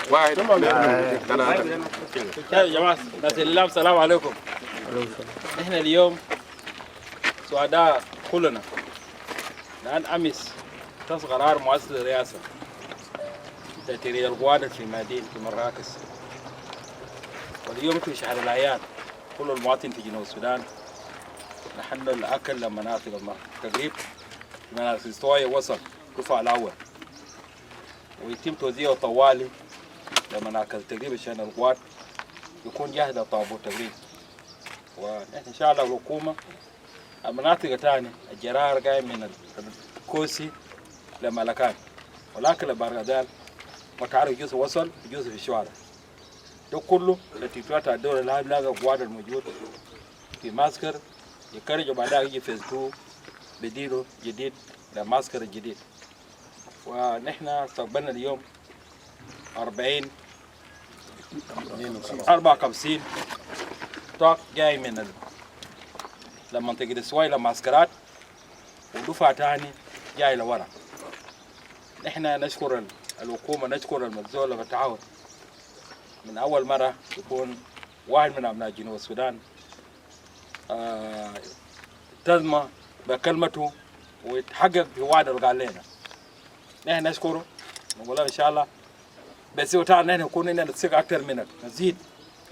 واحد، اثنين، ثلاثة. يا جماعة ناس الإعلام، السلام عليكم. نحن اليوم سعداء كلنا لأن أمس تصدر قرار مؤسسة الرئاسة تتريد القوادة في مدينة في مراكز، واليوم في شهر الأعياد كل المواطن في جنوب السودان نحن الأكل لمناطق التقريب مناطق الاستوائية وصل دفعة الأول، ويتم توزيعه طوالي لمناطق التقريب عشان القوات يكون جاهز لطابور تقريب. ونحن ان شاء الله الحكومة المناطق الثانية الجرار جاي من الكوسي لملكان، ولكن البرغدال متعرف جزء وصل، جزء في الشوارع. ده كله لتكتيكات الدولة لازم القوات الموجود في معسكر يكرج، وبعدها يجي phase 2 بديله جديد للمعسكر الجديد. ونحن استقبلنا اليوم 40 54 truck جاي من لمنطقة السواي لمعسكرات، ودفعة تاني جاي لورا. نحن نشكر الحكومة، نشكر المزول بالتعاون. من أول مرة يكون واحد من أبناء جنوب السودان التزم بكلمته ويتحقق في وعد اللي قال لنا. نحن نشكره، نقول له إن شاء الله بس وتعال نحن نكون عندنا ثقة أكثر منك، نزيد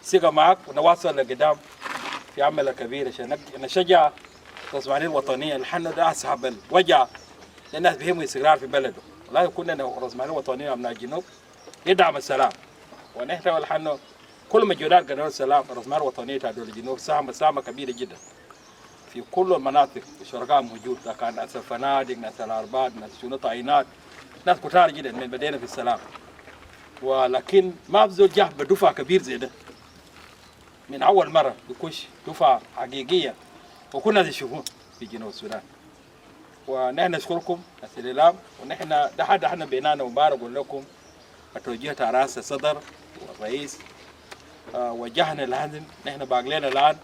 ثقة معك ونواصل لقدام في عمل كبير عشان نشجع الرأسمالية الوطنية. الحن ده أصحاب الوجع، الناس بيهموا استقرار في بلده، لا يكون لنا رأسمالية وطنية أبناء الجنوب يدعم السلام. ونحن والحن كل مجهودات قناة السلام، الرأسمالية الوطنية تاع دول الجنوب ساهم ساهمة كبيرة جدا في كل المناطق. الشركاء موجود، كان ناس الفنادق، ناس العربات، ناس شنو تعيينات، ناس كتار جدا من بدينا في السلام، ولكن ما بزول جه بدفعة كبير زي ده. من أول مرة يكونش دفعة حقيقية وكنا يشوفون في جنوب السودان. ونحن نشكركم ناس الإعلام، ونحن ده حد احنا بيننا مبارك لكم التوجيه تاع راس الصدر والرئيس وجهنا لازم نحن باقي لنا الآن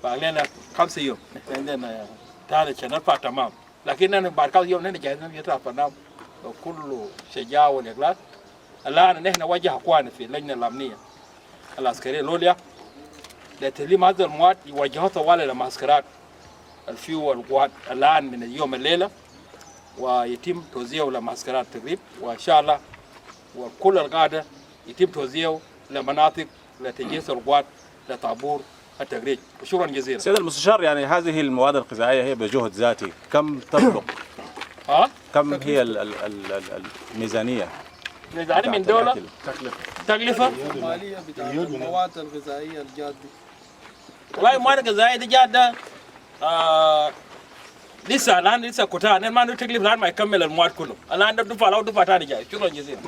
باقي لنا 5 يوم، نحن عندنا ثالث عشان نرفع تمام، لكن نحن بعد 5 يوم نحن جاهزين يطلع برنامج بكل شجاعة والإخلاص. الآن نحن وجه أخواننا في اللجنة الأمنية العسكرية العليا لتسليم هذا المواد، يوجهوا طوال للمعسكرات الفيو والقوات الآن من اليوم الليلة، ويتم توزيعه لمعسكرات التدريب، وإن شاء الله وكل القادة يتم توزيعه لمناطق لتجهيز القوات لطابور التجريج. وشكرا جزيلا. سيد المستشار، يعني هذه المواد الغذائية هي بجهد ذاتي، كم تبلغ؟ ها؟ كم هي الميزانية؟ ميزانية من دولة؟ الأكل. تكلفة المالية بتاعت المواد الغذائية الجاد دي. والله المواد الغذائية دي جادة لسه الان لسه كتار، ما نتكلف الان ما يكمل المواد كله. الان ده دفعه لو دفعه ثاني جاي. شكرا جزيلا.